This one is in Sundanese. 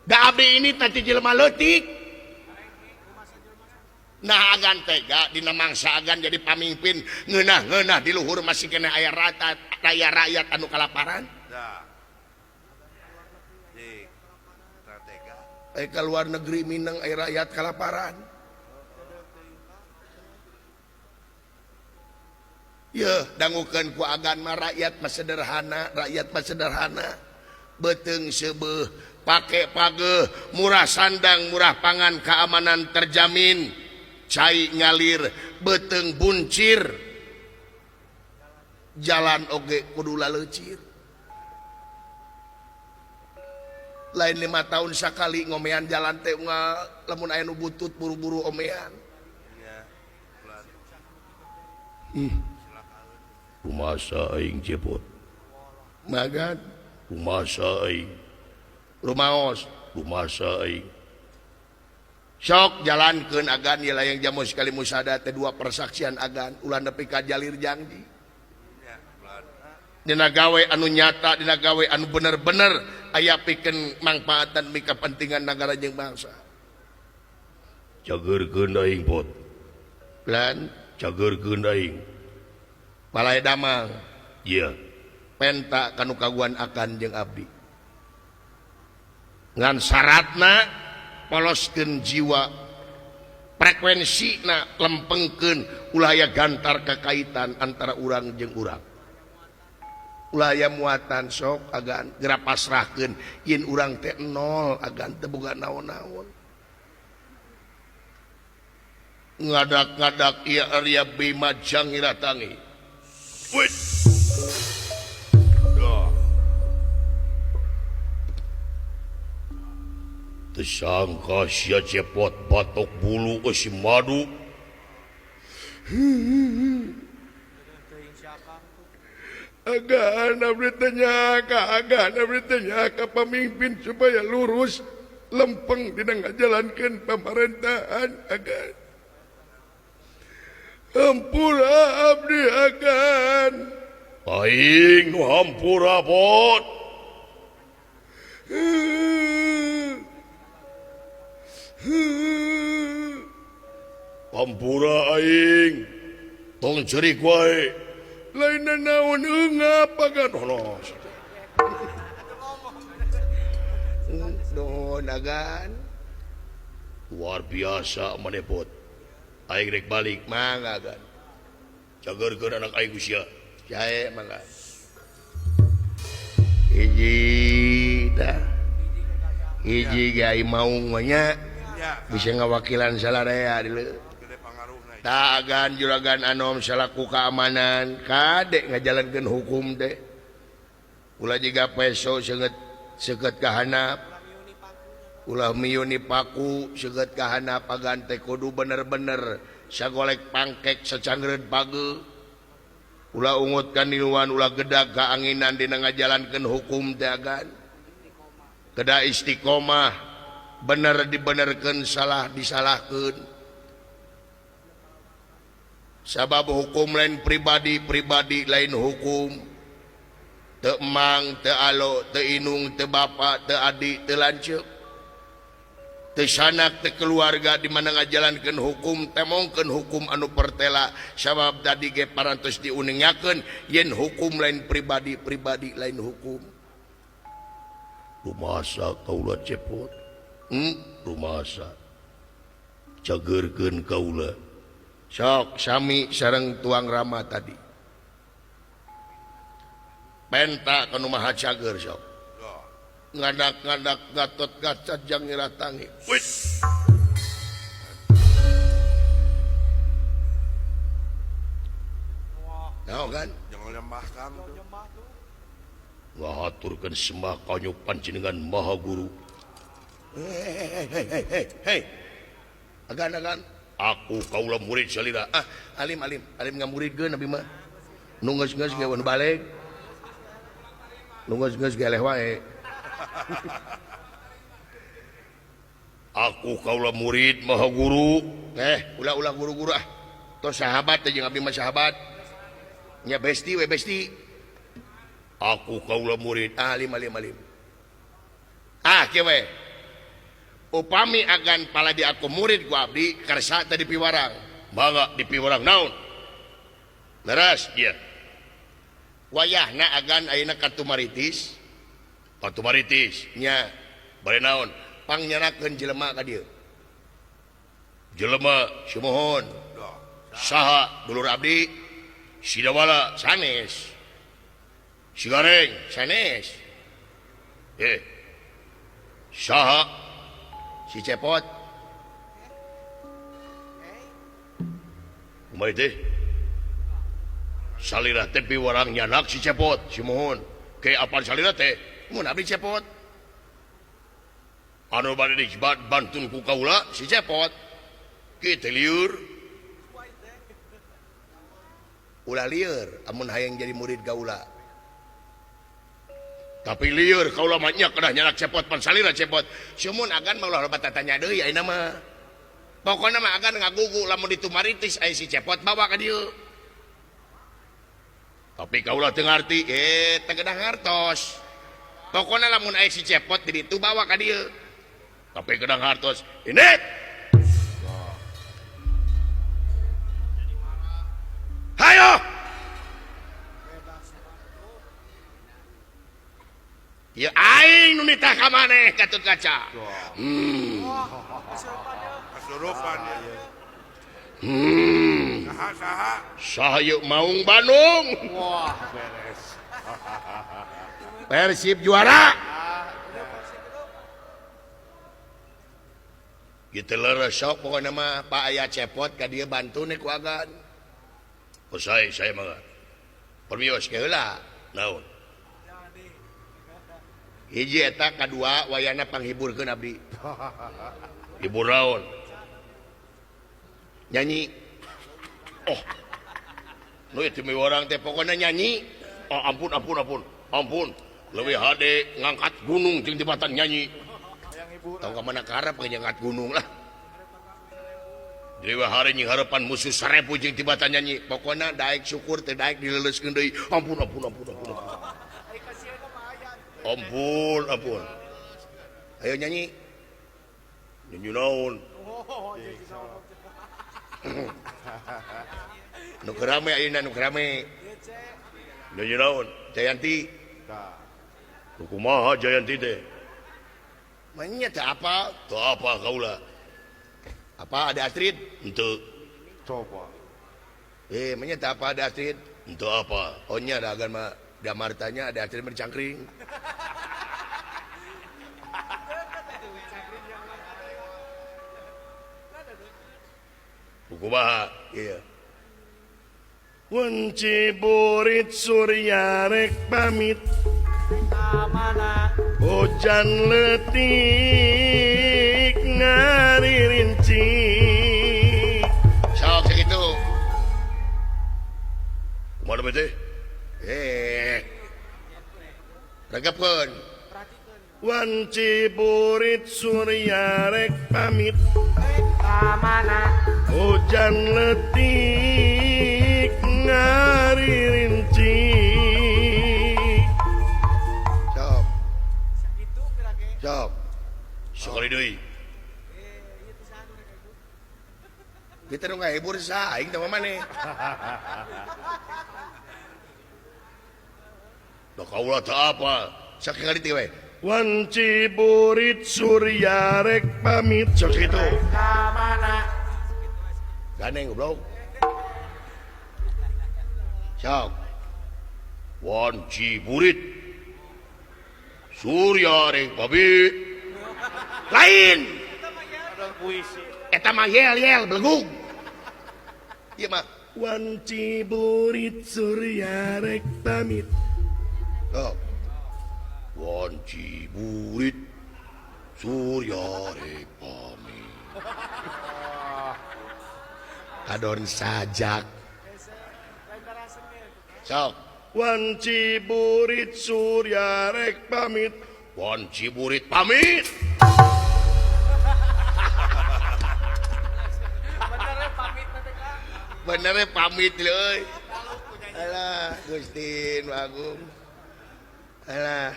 Da abdi ini tadi jelema leutik. Nah agan tega dina mangsa agan jadi pamimpin ngeunah-ngeunah di luhur masih kena aya rata raya rakyat anu kalaparan. Ke luar negeri Minang aya rakyat kalaparan. Yeuh dangukeun ku agan mah rakyat mah sederhana, rakyat mah sederhana. Beuteung seubeuh, pake pageuh, murah sandang, murah pangan, keamanan terjamin. Cai ngalir, beuteung buncir. Jalan oge kudu laleucir. Lain 5 tahun sakali ngomean jalan teh unggal lamun aya nu butut buru-buru omean. Rumasa aing cepot. Magan rumasa aing. Rumaos rumasa aing. Sok jalankeun agan ieu layang jamu sekali musada teh 2 persaksian agan ulah nepi ka jalir janji. Dina gawe anu nyata, dina gawe anu bener-bener aya pikeun mangfaatan mika kepentingan nagara jeung bangsa. Cageurkeun aing pot. Lan cageurkeun aing. Balai damang. Ieu penta kanu kaguan akan jeung abdi. Ngan syaratna poloskeun jiwa, frekuensina lempengkeun ulah aya gantar kakaitan antara urang jeung urang. Ulah aya muatan sok agan geura pasrahkeun yen urang teh nol agan teu boga naon-naon. Ngadak-ngadak ieu Arya Bima jang iratangi. Wih. Tersangka sia cepot batok bulu ke si madu. Agan abdi teh nyaka, agan abdi teh nyaka pamimpin supaya lurus lempeng dina ngajalankeun pamerintahan agan. Hampura abdi agan. Aing nu hampura pot. Hampura aing. Tong cerik wae. Lain naon eungap agan holos. Nuhun agan. Luar biasa maneh pot. Aing rek balik mangga agan. Cageurkeun anak aing usia. Jae mangga. Hiji tah. Hiji ge ai maung mah nya. Bisa ngawakilan salarea di leuh. Tah agan juragan anom salaku keamanan kadek ngajalankeun hukum teh. Ulah jiga peso seugeut seukeut ka handap. Ulah miuni paku seugeut ka handap agan teh kudu bener-bener sagolek pangkek sacangreun pageuh. Ulah ungut kaniluan ulah gedag kaanginan dina ngajalankeun hukum teh agan. Kedah istiqomah bener dibenerkeun salah disalahkeun. Sabab hukum lain pribadi, pribadi lain hukum. Teu emang, teu alo, teu inung, teu bapa, teu adik, teu lanceuk. Teu sanak, teu keluarga di mana ngajalankeun hukum, temongkeun hukum anu pertela. Sabab tadi ge parantos diuningakeun yen hukum lain pribadi, pribadi lain hukum. Rumasa kaula cepot. Rumasa. Cageurkeun kaula. Sok sami sareng tuang rama tadi. Penta kanu maha cager sok. Ngadak-ngadak Gatot Kaca jang ngiratangi. Wih. Naon kan? Jangan lembah kang. Ngahaturkeun sembah kanyu panjenengan Maha Guru. Hei hei hei hei hei. Agan agan. Aku kaula murid salira. Ah, alim alim alim ngamuridkeun abdi mah. Nu geus-geus ge nu balik. Nu geus-geus ge eleh wae. Aku kaula murid Maha Guru. Ulah-ulah guru-guru ah. Tos sahabat teh jeung abdi mah sahabat. Nya besti we besti. Aku kaula murid. Ah, alim alim alim. Ah, kieu we. Upami agan pala di aku murid ku abdi karsa tadi piwarang. Mangga di piwarang naon? Leres dia. Wayahna agan ayeuna ka Tumaritis. Ka Tumaritis nya bade naon? Pangnyandakeun jelema ka dieu. Jelema sumuhun. Saha dulur abdi? Sidawala sanes. Sigareng sanes. Saha? Si Cepot. Kumaha teh? Salira teh piwarang nyanak si Cepot, sumuhun. Ke apaan salira teh? Mun abdi Cepot. Anu bade dibantun ku kaula si Cepot. Kieu teh lieur. Ulah lieur amun hayang jadi murid kaula. Tapi lieur kaula mah nya kedah nyanak Cepot pan salira Cepot. Sumun agan mah ulah loba tatanya deui ayeuna mah. Pokona mah agan ngagugu lamun di Tumaritis aya si Cepot bawa ka dieu. Tapi kaula teu ngarti, teu kedah ngartos. Pokona lamun aya si Cepot di ditu bawa ka dieu. Tapi kedah ngartos. Ini. Hayo. Ya aing nu nitah ka maneh Gatot Kaca. Kasurupan ya. Saha Saha yeuh Maung Bandung. Wah, beres. Persib juara. Gitu leres sok pokona mah Pak aya Cepot ka dieu bantu ku agan. Oh saya mah. Permios ke heula. Naon? Hiji eta kadua wayana panghiburkeun abdi. Hibur naon? Nyanyi. Oh. Nu ieu orang teh pokona nyanyi. Oh, ampun ampun ampun. Ampun. Leuwih hade ngangkat gunung jeung tibatan nyanyi. Tong ka mana karep ngangkat gunung lah. Dewa hari nying harapan musuh 1000 jeung tibatan nyanyi. Pokona daek syukur teh daek dileuleuskeun deui. Ampun ampun ampun ampun. Ampun ampun. Ayo nyanyi. Nyanyi naon? Nu rame ayeuna nu rame. Nyanyi naon? Jayanti. Nu kumaha Jayanti teh? Manya teh apa? Teu apa kaula. Apa ada Astrid? Henteu. Coba. Manya teh apa ada Astrid? Henteu apa? Oh nya da agan mah da martanya ada Astrid bercangkring. Kumaha? Iya. Wanci burit surya rek pamit. Hujan letik ngaririnci. Sok segitu. Kumaha teh? Regepkeun. Wanci burit surya rek pamit. Hujan letik ngaririnci. Sok. Sok. Sekali deui. Kita nu ngahibur saha aing teh maneh. Da kaula teu apa. Sakali teh we. Wanci burit surya rek pamit. Sok kitu. Ganeng goblok. Sok. Wanci burit surya rek pamit. Lain. Eta mah yel-yel belegug. Ieu mah wanci burit surya rek pamit. Sok. Wanci burit surya rek pamit. Kadon sajak. Sok. Wanci burit surya rek pamit. Wanci burit pamit. Bener pamit leuy. Alah Gustin Agung. Alah.